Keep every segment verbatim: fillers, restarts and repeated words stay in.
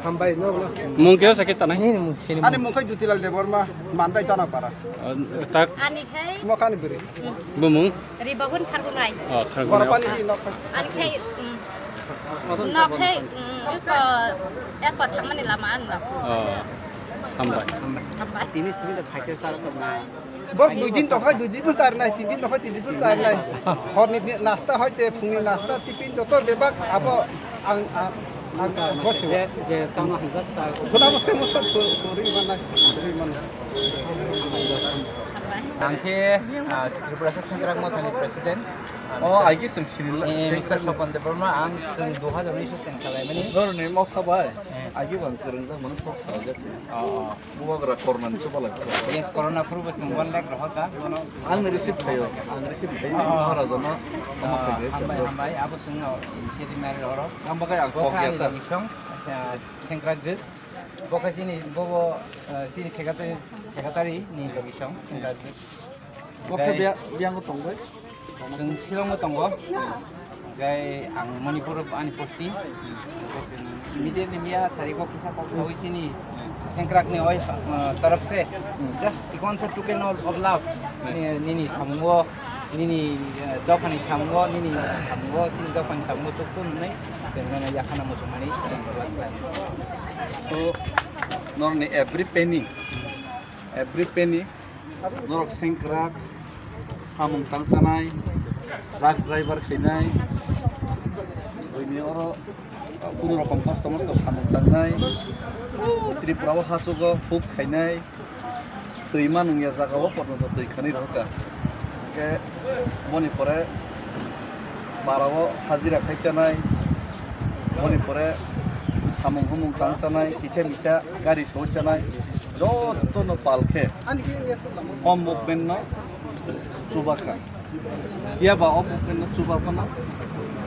Hambai, no, no. Mung khe sakhe chanai? Nini mung sini. Ani mung khai Jutilal Debbarma, Mandai Tanapara. Oh, tak. Ani khai? Mokani bwrwi. Bumung? Ribabun Khargunai. Oh, Khargunai. Borapani ni nok. Ani khai, mm, nok khai, mm, eko, eko thangmani lama ani nok. Oh, hambai. Hambai. Tini simi da phaisa sar ko na. Bor dui din tokhai, dui din char nai, tin din tokhai, tin din char nai. Horni ni nasta hoite, phungni nasta, tiffin joto bebak abo ang, ang, ang, bosi. Je, je, chama hamjak ta. Khuna muske muske suri mana, suri mana. Ang khe, ah, Tripura Sengkrak Mothani President. Oh, aigi seng sini la. Eh, Mister Sopon Debbarma, ang seng dua hajar unis seng khalai mani. Nor ni moksa bai. Eh. Aigi bang kereng jak manu sok sa jak sini. Oh, oh. Bubagra kornani chubalai. Yes, corona phuru bo chwng one lakh rohor ka, bono. Ang receive khayo, ang receive khayo, ah, Maharaja no, ah, hambai, hambai, abo chwngno initiative nari rohoro. Ang bagai ang kok ya ta. Bo kha ani logisong, ah, Sengkrak jwk. Bo kha chini, bo bo, ah, chini secretary, secretary ni logisong, Sengkrak jwk. Bo khe biya-, biyango tong bai? Chwng Shillongo tongo. Gai ang Manipur ani posting. Immediately miya sari kok kisa kok sawi chini Sengkrak ni oi, uh, taraf se just sikon sa tukel no of love. Ni, nini samungo, nini, uh, dophani samungo, nini samungo, chini dophani samungo tuk tun nai. Tengmana yakhana muchungmani. So, norni every penny, every penny Norok sengkrak, samung tangsanai, truck driver khainai, buini oro kunu rokom kosto mosto samung tangnai, Tripura o hachugo huk khainai, twi manung ya jaga o porjonto twi khanwi rohorkha. Hwnkhe boni pore bara o hajira khai chanai, boni pore samung humung tang chanai, kisa misa gari so chanai, jotono pal khe o movement no chubakha. Phiya ba o movement no chuba phano,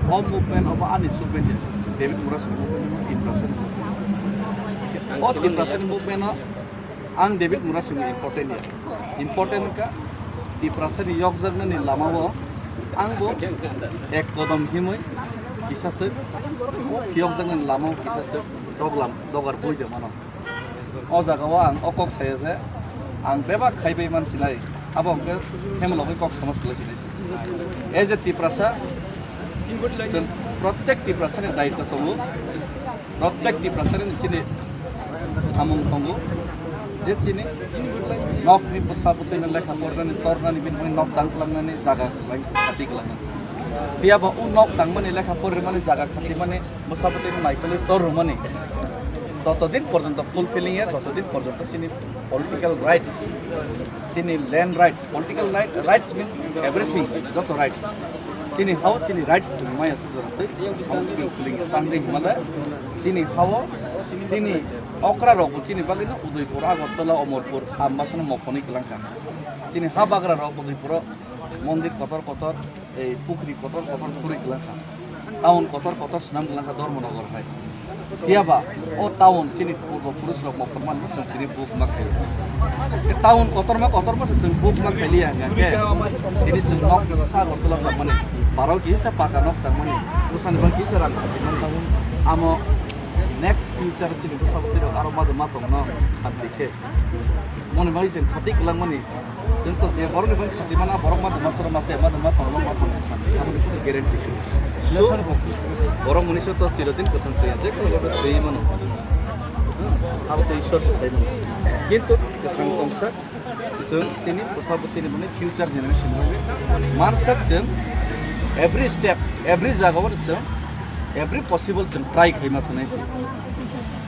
o movement obo ani movement ya. David Murasing movement no Tiprasa ni movement. O Tiprasa ni movement no ang David Murasing ni important ya. Important ka Tiprasa ni yokjaknani lama o ang bo ek kodom himwi kisa se yokjaknani lama o kisa se doglam dogar bui de mano. O jaga o ang o kok saya je ang bebak khai bai man silai. Abo hwnkhe hemlo bai kok sama silai silai se. As a Tiprasa, chwng protek Tiprasa ni daitwa tongo. Protek Tiprasa ni chini samung tongo. Je chini nok ni bwsa bwtwi no lekha pornani tornani bini nok dang klangnani jaga khlai khati klangnani. Phiya ba o nok dangmani lekha pormani jaga khati mani Bwsabwtwi no naikolwi tor rwmani jotodin porjonto fulfilling ya, jotodin porjonto chini political rights, chini land rights, political rights, rights means everything, joto rights. Chini hao chini rights chwng maya se jotodin fulfilling ya. Tangwi hwnmale chini hao chini okra rok bo chini bagwi no Udaipur, Agartala, Amarpur, Ambasano mokhonwi kwlangkha. Chini ha bagra rok Udaipuro mondir kotor kotor, ei pukri kotor kotor khurwi kwlangkha. Town kotor kotor swnam kwlangkha Dharmanagar hai. Phiya ba o town chini purbo purush rok mokol man chwng tini buk ma khai. Town kotorma kotorma se chwng buk ma khai liya hwnkhe tini chwng nok kisa sa Agartala tangmani, baro kisa paka nok tangmani, bwsani bai kisa rang tangmani. Amo next future chini bwsabwtwi rok aro ma tongno santi khe. Moni bai chwng khati kwlangmani. Chwng to je borokni bai khati mana borok ma tongma soro ma se ma tongma tongma ma tongma san. Abo ni guarantee. So, borok mani so to chirodin kwthang twi je kono twi mano. Abo to Ishwar se sai mano. Kintu kwthang tongsa chwng chini bwsabwtwi ni mani future generation ni mansak chwng every step, every jaga o chwng every possible chwng try khai ma thangnai se.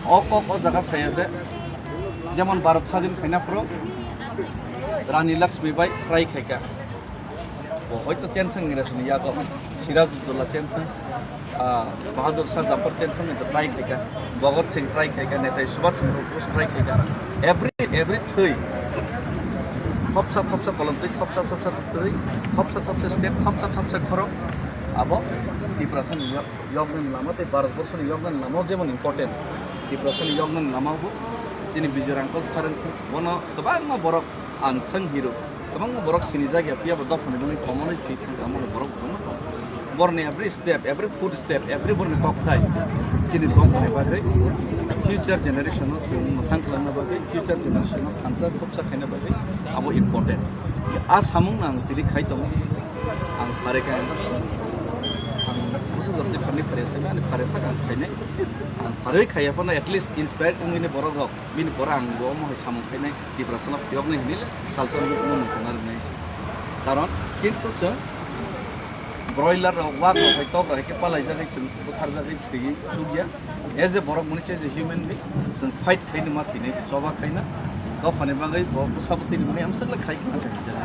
O kok o jaga saya je Jemon Bharat sadin khaina phuru Rani Lakshmi bai try khaika. Bo hoito chenthwng ni resini yago Sirajuddaulah chenthwng, ah, Bahadur Shah Zafar chenthwng ni try khaika. Bhagat Singh try khaika, Netaji Subhash Chandra Bose try khaika. Every, every thwi thopsa thopsa kolom twi, thopsa thopsa thwi, thopsa thopsa state, thopsa thopsa khorok abo Tiprasa ni yoknani lama tei Bharat Borso ni yoknani lama o jemon important, Tiprasa ni yoknani lama o bo chini Bijay Rangkhal sir wngkha, bono kwbangma borok unsung hero, kwbangma borok sinijak ya, phiya bo dophani bagwi komonwi thwi thangkha, omono borok kwbangma tongo. Borni every step, every foot step, every borni kokthai chini dongmani bagwi, future generation no chwng mwthang khlangna bagwi, future generation no thansa khopsa khaina bagwi abo important. A samung no ang tini khai tongo. Ang phare kha, ang bwswk jotoni pharni phare sa, ani phare sa ang khainai. Ang pharwi khaiya phano at least inspire wngwi borok rok bini pore ang bo omo hai samung khainai, Tiprasa no phiyoknai hinwi salsa nukno nukna rwnai. Karon kintu chwng broiler rok, wak rok hai, tok rok hai khe palaijak hai, chwng bwkharjak hai, thwiwi chukya. As a borok mani se, as a human being, chwng fight khaina ma thwinai se, choba khaina. Dophani bagwi bo bwsa bwtwi ni mani amswk le khai khna hinjak.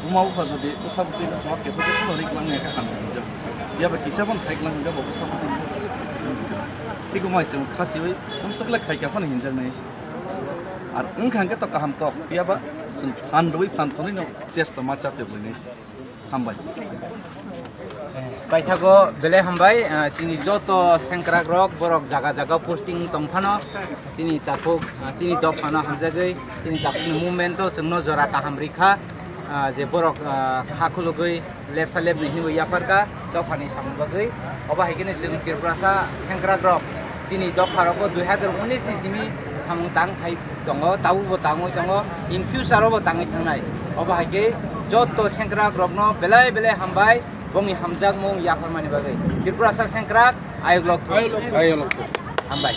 Buma bupha jodi bwsa bwtwi no choba khe phai khe rik lang ya kha hinjak. Ya ba kisa ban khai lang hinjak bo bwsa bwtwi. Thik wng hai chwng khasiwi amswk le khai kha phano hinjak nai se. Ar wngkha hwnkhe to kaham kok, phiya ba chwng phan rwui phan thwnwi no chesta ma chatwi nai se. Hambai. Paithago belai hambai, ah, chini joto sengkrak rok borok jaga jaga posting tong phano, chini takhuk, ah, chini dophano hamjagwi, chini takhukni movement o chwngno jora kaham rikha, ah, je borok, ah, kha khulugwi lepsa lepni hinwi yapharkha dophani samung bagwi. Obo hai kheno chwng Tiprasa sengkrak rok chini dopha rogo dui hazar unis ni simi samung tang phai tongo, tabuk bo tangwi tongo, in future o bo tangwi thangnai. Obo hai khe joto sengkrak rokno belai belai hambai, bongni hamjakmung yapharmani bagwi. Tiprasa sengkrak ayok lok thung. Ayok lok thung. Hambai.